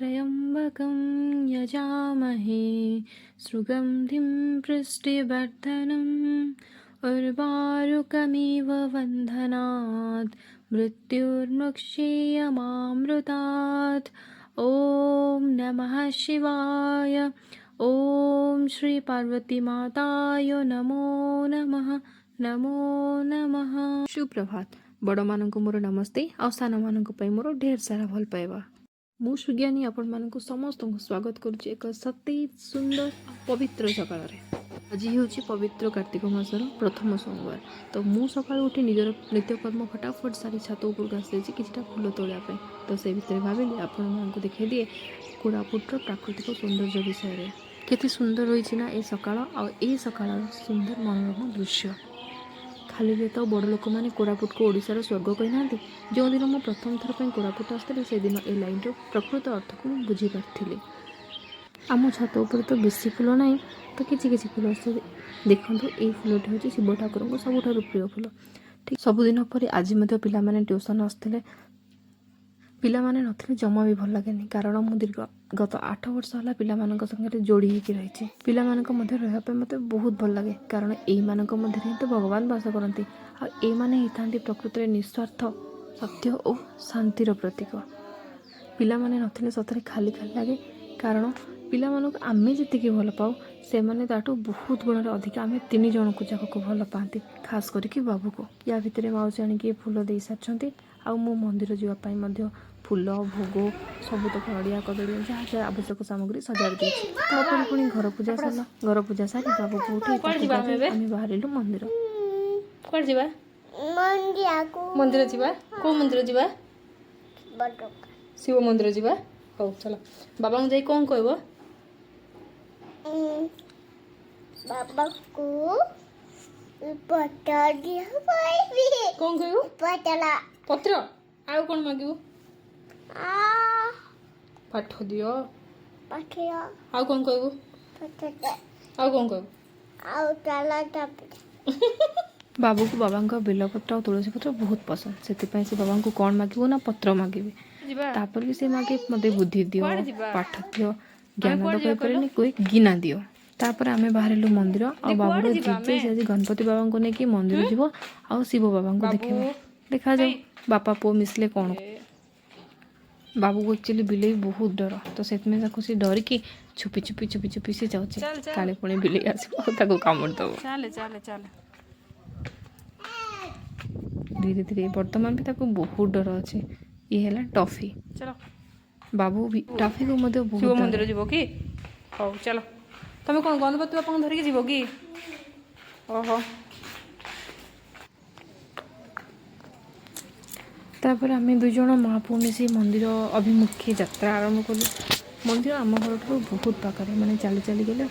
त्र्यम्बकं यजामहे सुगन्धिं पुष्टिवर्धनम् उर्वारुकमिव बन्धनात् मृत्युर्मुक्षीयमामृतात्। ॐ नमः शिवाय। ॐ श्री पार्वती माताय नमो नमः, नमो नमः। ସୁପ୍ରଭାତ। ବଡ଼ମାନଙ୍କୁ ମୋର ନମସ୍ତେ ଆଉ ସାନମାନଙ୍କ ପାଇଁ ମୋର ଢେର ସାରା ଭଲ ପାଇବା। ମୁଁ ସୁଜ୍ଞାନୀ ଆପଣମାନଙ୍କୁ ସମସ୍ତଙ୍କୁ ସ୍ୱାଗତ କରୁଛି ଏକ ସତେଜ, ସୁନ୍ଦର ଆଉ ପବିତ୍ର ସକାଳରେ। ଆଜି ହେଉଛି ପବିତ୍ର କାର୍ତ୍ତିକ ମାସର ପ୍ରଥମ ସୋମବାର। ତ ମୁଁ ସକାଳୁ ଉଠି ନିଜର ନିତ୍ୟକର୍ମ ଫଟାଫଟ ସାରି ଛାତ ଉପରକୁ ଆସିଯାଇଛି କିଛିଟା ଫୁଲ ତୋଳିବା ପାଇଁ। ତ ସେ ଭିତରେ ଭାବିଲି ଆପଣମାନଙ୍କୁ ଦେଖାଇ ଦିଏ କୋରାପୁଟର ପ୍ରାକୃତିକ ସୌନ୍ଦର୍ଯ୍ୟ ବିଷୟରେ। କେତେ ସୁନ୍ଦର ରହିଛି ନା ଏ ସକାଳ ଆଉ ଏ ସକାଳର ସୁନ୍ଦର ମନୋରମ ଦୃଶ୍ୟ। ଖାଲିରେ ତ ବଡ଼ ଲୋକମାନେ କୋରାପୁଟକୁ ଓଡ଼ିଶାର ସ୍ୱର୍ଗ କହିନାହାନ୍ତି। ଯେଉଁଦିନ ମୁଁ ପ୍ରଥମ ଥର ପାଇଁ କୋରାପୁଟ ଆସିଥିଲି, ସେଦିନ ଏ ଲାଇନ୍ର ପ୍ରକୃତ ଅର୍ଥକୁ ମୁଁ ବୁଝିପାରିଥିଲି। ଆମ ଛାତ ଉପରେ ତ ବେଶୀ ଫୁଲ ନାହିଁ, ତ କିଛି କିଛି ଫୁଲ ଅଛି। ଦେଖନ୍ତୁ, ଏଇ ଫୁଲଟି ହେଉଛି ଶିବ ଠାକୁରଙ୍କ ସବୁଠାରୁ ପ୍ରିୟ ଫୁଲ। ଠିକ୍ ସବୁଦିନ ପରି ଆଜି ମଧ୍ୟ ପିଲାମାନେ ଟ୍ୟୁସନ୍ ଆସୁଥିଲେ। ପିଲାମାନେ ନଥିଲେ ଜମା ବି ଭଲ ଲାଗେନି, କାରଣ ମୁଁ ଦୀର୍ଘ ଗତ 8 ବର୍ଷ ହେଲା ପିଲାମାନଙ୍କ ସାଙ୍ଗରେ ଯୋଡ଼ି ହେଇକି ରହିଛି। ପିଲାମାନଙ୍କ ମଧ୍ୟରେ ରହିବା ପାଇଁ ମୋତେ ବହୁତ ଭଲ ଲାଗେ, କାରଣ ଏଇମାନଙ୍କ ମଧ୍ୟରେ ହିଁ ତ ଭଗବାନ ବାସ କରନ୍ତି ଆଉ ଏଇମାନେ ହେଇଥାନ୍ତି ପ୍ରକୃତରେ ନିସ୍ୱାର୍ଥ, ସତ୍ୟ ଓ ଶାନ୍ତିର ପ୍ରତୀକ। ପିଲାମାନେ ନଥିଲେ ସତରେ ଖାଲି ଖାଲି ଲାଗେ, କାରଣ ପିଲାମାନଙ୍କୁ ଆମେ ଯେତିକି ଭଲ ପାଉ, ସେମାନେ ତାଠୁ ବହୁତ ଗୁଣରେ ଅଧିକା ଆମେ ତିନି ଜଣକୁ ଯାକକୁ ଭଲ ପାଆନ୍ତି, ଖାସ୍ କରିକି ବାବୁକୁ। ୟା ଭିତରେ ମାଉସୀ ଆଣିକି ଫୁଲ ଦେଇ ସାରିଛନ୍ତି ଆଉ ମୁଁ ମନ୍ଦିର ଯିବା ପାଇଁ ମଧ୍ୟ ଫୁଲ, ଭୋଗ, ସବୁତକ ନଡ଼ିଆ, କଦଳୀ, ଯାହା ଯାହା ଆବଶ୍ୟକ ସାମଗ୍ରୀ ସଜାଡ଼ି ଦେଇଛି। ତାପରେ ପୁଣି ଘର ପୂଜା ସରିଲା। ଘର ପୂଜା ସାରି ବାବୁକୁ ଉଠେଇ କୁଆଡ଼େ ତାକୁ ଯିବା ଆମେ ଗାଧେଇ ଏବେ? ଆମେ ବାହାରିଲୁ ମନ୍ଦିର। କୁଆଡ଼େ ଯିବା? ମନ୍ଦିରକୁ। ମନ୍ଦିର ଯିବା। କୋଉ ମନ୍ଦିର ଯିବା? ବଡ଼। ଶିବ ମନ୍ଦିର ଯିବା। ହଉ ଚାଲ। ବାବାଙ୍କୁ ଯାଇ କ'ଣ କହିବ? ବାବାକୁ ପତ୍ର ଦିଅ କହିବି। କ'ଣ କହିବୁ? ପତ୍ର। ପତ୍ର। ଆଉ କ'ଣ ମାଗିବୁ? ଆ। ପାଠ ଦିଅ। ପତ୍ର। ଆଉ କ'ଣ କହିବୁ? ପତ୍ର। ଆଉ କ'ଣ କହିବୁ? ଆଉ ଚାଲ। ବାବୁକୁ ବାବାଙ୍କ ବେଲପତ୍ର ଆଉ ତୁଳସୀ ପତ୍ର ବହୁତ ପସନ୍ଦ। ସେଥିପାଇଁ ସେ ବାବାଙ୍କୁ କ'ଣ ମାଗିବ ନା ପତ୍ର ମାଗିବେ। ଯିବା। ତାପରେ ବି ସେ ମାଗେ, ମୋତେ ବୁଦ୍ଧି ଦିଅ, କୁଆଡ଼େ ଯିବା? ପାଠ ଦିଅ। ଜ୍ଞାନ ତ କୁଆଡ଼େ ଯିବା? କହିପାରେନି, କୁହେ ଗିନା ଦିଅ। ତାପରେ ଆମେ ବାହାରିଲୁ ମନ୍ଦିର ଆଉ କୁଆଡ଼େ ବାବୁର ଯିବା ଜିଦ୍ ଯେ ଆମେ? ସେ ଆଜି ଗଣପତି ବାବାଙ୍କୁ ନେଇକି ମନ୍ଦିର ଯିବ ଆଉ ଶିବ ବାବାଙ୍କୁ ବାବୁ। ଦେଖିବ। ଦେଖାଯାଉ ବାପା ପୁଅ ମିଶିଲେ କ'ଣ। ବାବୁକୁ ଆକ୍ଚୁଆଲି ବିଲେଇ ବହୁତ ଡର, ତ ସେଥିପାଇଁ ତାକୁ ସେ ଡରିକି ଛୁପି ଛୁପି ଛୁପି ଛୁପି ସେ ଯାଉଛି। ଚାଲ, ଚାଲ। କାଳେ ପୁଣି ବିଲେଇ ଆସିବ ଆଉ ତାକୁ କାମୁଡ଼ି ଦେବ। ଚାଲେ, ଚାଲେ, ଚାଲେ। ଧୀରେ ଧୀରେ ବର୍ତ୍ତମାନ ବି ତାକୁ ବହୁତ ଡର ଅଛି। ଇଏ ହେଲା ଟଫି। ଚାଲ। ବାବୁ ବି ଟଫିକୁ ମଧ୍ୟ ଶିବ ବହୁତ ଡର। ମନ୍ଦିର ଯିବ କି? ହଉ ଚାଲ। ତମେ କ'ଣ ଗଣପତି ବାପାଙ୍କୁ ଧରିକି ଯିବ କି? ଓହୋ। ତାପରେ ଆମେ ଦୁଇ ଜଣ ମା ପୁଅ ମିଶି ମନ୍ଦିର ଅଭିମୁଖେ ଯାତ୍ରା ଆରମ୍ଭ କଲୁ। ମନ୍ଦିର ଆମ ଘରଠାରୁ ବହୁତ ପାଖରେ, ମାନେ ଚାଲି ଚାଲି ଗଲେ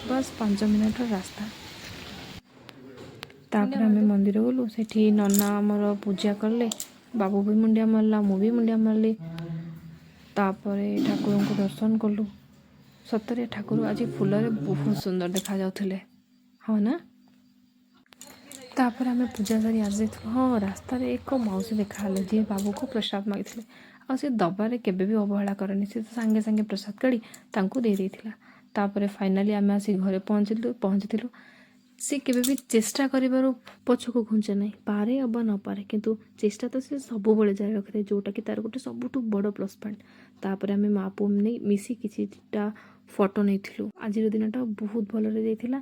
ବାସ୍ 5 ମିନିଟ୍ର ରାସ୍ତା। ତାପରେ ଆମେ ମନ୍ଦିର ଗଲୁ। ସେଠି ନନା ଆମର ପୂଜା କଲେ। ବାବୁ ବି ମୁଣ୍ଡିଆ ମାରିଲା, ମୁଁ ବି ମୁଣ୍ଡିଆ ମାରିଲି। ତାପରେ ଠାକୁରଙ୍କୁ ଦର୍ଶନ କଲୁ। ସତରେ ଠାକୁର ଆଜି ଫୁଲରେ ବହୁତ ସୁନ୍ଦର ଦେଖାଯାଉଥିଲେ, ହଁ ନା? ତାପରେ ଆମେ ପୂଜା ସାରି ଆସିଯାଇଥିଲୁ। ହଁ, ରାସ୍ତାରେ ଏକ ମାଉସୀ ଦେଖାହେଲେ, ଯିଏ ବାବୁକୁ ପ୍ରସାଦ ମାଗିଥିଲେ ଆଉ ସେ ଦବାରେ କେବେ ବି ଅବହେଳା କରେନି। ସେ ତ ସାଙ୍ଗେ ସାଙ୍ଗେ ପ୍ରସାଦ କାଢ଼ି ତାଙ୍କୁ ଦେଇ ଦେଇଥିଲା। ତାପରେ ଫାଇନାଲି ଆମେ ଆସି ଘରେ ପହଞ୍ଚିଥିଲୁ। ସେ କେବେ ବି ଚେଷ୍ଟା କରିବାରୁ ପଛକୁ ଘୁଞ୍ଚେ ନାହିଁ। ପାରେ ଅବା ନପାରେ, କିନ୍ତୁ ଚେଷ୍ଟା ତ ସେ ସବୁବେଳେ ଜାରି ରଖିଥାଏ, ଯେଉଁଟାକି ତାର ଗୋଟେ ସବୁଠୁ ବଡ଼ ପ୍ଲସ୍ ପଏଣ୍ଟ। ତାପରେ ଆମେ ମା ପୁଅ ନେଇ ମିଶି କିଛିଟା ଫଟୋ ନେଇଥିଲୁ। ଆଜିର ଦିନଟା ବହୁତ ଭଲରେ ଯାଇଥିଲା।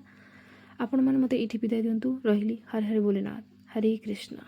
ଆପଣମାନେ ମୋତେ ଏଇଠି ବିଦାୟ ଦିଅନ୍ତୁ। ରହିଲି। ହରେ ହରେ ଭୋଲେନାଥ। ହରେ କୃଷ୍ଣ।